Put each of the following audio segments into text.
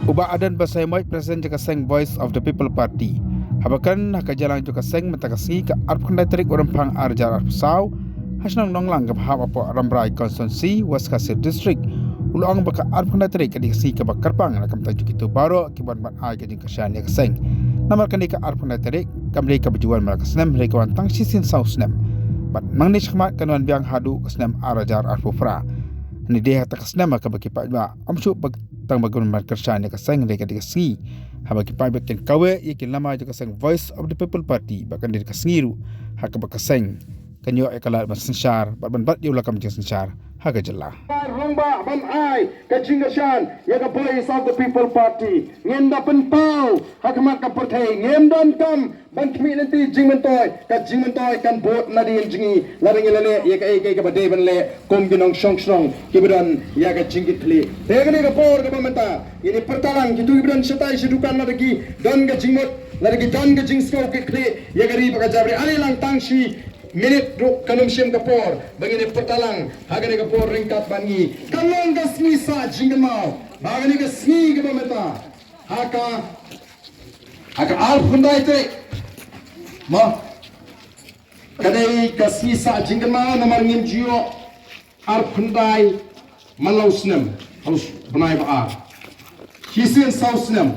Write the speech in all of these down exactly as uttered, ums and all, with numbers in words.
U Bah Adan Basaiawmoit, President jong ka seng Voice of the People Party, haba kren ha ka jingïalang jong ka seng mynta ka sngi ka arphew khyndai tarik u Rymphang ar hajar arphew saw, ha shnong Nonglang kaba hap hapoh Rambrai Constituency, West Khasi District, u la ong ba ka arphew khyndai tarik ka dei ka sngi kaba kyrpang na ka bynta jong kito baroh kiban ban ai ka jingkyrshan ïa ka seng. Namar kane ka arphew khyndai tarik kam dei kaba ju wan man la ka snem, hynrei ka wan tang shisien saw snem. Bad nangne shakhmat kan wan biang haduh ka snem ar hajar arphew phra. Hangne dei hangta ka snem ha kaba ki paidbah ym shuh ba tang ba kin ban kyrshan ïa ka seng, hynrei ka dei ka sngi haba ki paidbah kin kaweh ïa ki lama jong ka seng Voice of the People Party, bad kan dei ka sngi ruh ha kaba ka seng kan ïoh ïa ka lad ban synshar bad ban bat ïa u lakam jingsynshar ha ka jylla. Rangbah ban ai ka jingkyrshan ïa ka Voice of the People Party. Ngin da pynpaw ha khmat ka pyrthei, ngim donkam ban khmih lynti jingmyntoi. Ka jingmyntoi kan bud nadien jong ngi lada ngi la leh ïa kaei kaei kaba dei ban leh kum ki nongshong shnong kiba don ïa ka jingkitkhlieh. Te kane ka por kaba mynta ngin ïa pyrta lang, kito kiba don shatai sha dukan lada ki don ka jingmut, lada ki don ka jingsngew kitkhlieh ïa ka ri bad ka jaitbynriew, ale lang tang shi minit ruh kan ym shim ka por ba ngin ïa pyrta lang ha kane ka por ryngkat bad ngi. Kan long ka sngi sah jingkynmaw ba kane ka sngi kaba mynta ha ka ha ka arphew khyndai tarik. Mo, ka dei ka sngi sah jingkynmaw namar ngim ju ïoh arphew khyndai man la u snem, ha u bnai ba ar. Shisien saw snem.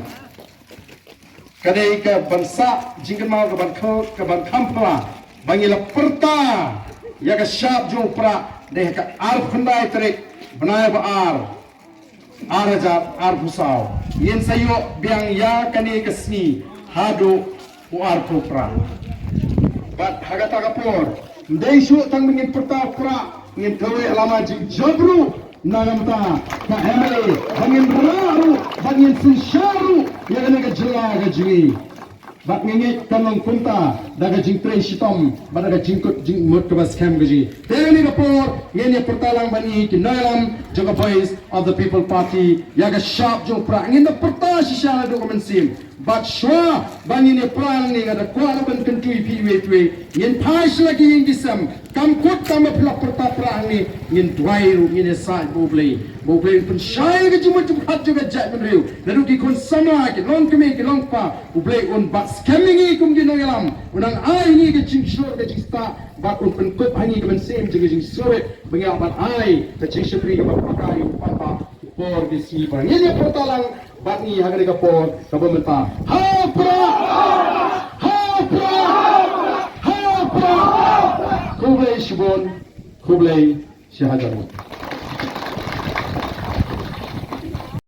Ka dei ka ban sah jingkynmaw ka ban kham, ka ban kham pla ba ngi la pyrta ïa ka shap jong u Prah, dei ha ka arphew khyndai tarik bnai ba ar, ar hajar arphew saw. Ngin sa ïoh biang ïa kane ka sngi haduh u arphew phra. Bad ha kata ka por, ym dei shuh tang ba ngin pyrta Prah, ngin kaweh lama jingjop ruh na ka bynta ka M L A, ba ngin rah ruh, ba ngin synshar ruh ïa kane ka jylla ka jong ngi. Bad ngi ngeit kan long kumta da ka jingtrei shitom bad da ka jingkut jingmut kaba skhem ka jong ngi. Te kane ka por ngin ïa pyrta lang bad ngi ki nongïalam jong ka Voice of the People Party ïa ka shap jong u Prah. Ngin da pyrta shisha naduh ka mynsiem. Bad shuwa ba ngin ïa pyrta lang, nga da kwah ruh ban kyntu ïa phi iwei pa iwei. Ngin phai sha la ki ïing ki sem. Kam kut tang ba phi la pyrta Prah hangne, ngin duwai ruh, ngin ïasaid ba U Blei, ba U Blei un pynshai ïa ka jingmut jingpyrkhat jong ka jaitbynriew. Naduh ki khun samla, ki long kmie, ki long kpa, U Blei un bat skhem ïa ngi kum ki nongïalam, un nang ai ïa ngi ka jingshlur ka jingstad, bad un pynkup ha ngi ka mynsiem jong ka jingsngewrit ba ngin ïa ban ai ka jingshakri kaba paka ïa u paidbah. Por ki sngi ba ngin ïa pyrta lang bad ngi ha kane ka por kaba mynta. Ha u Prah! Ha u Prah! Ha u Prah! Khublei shibun, khublei shihajar.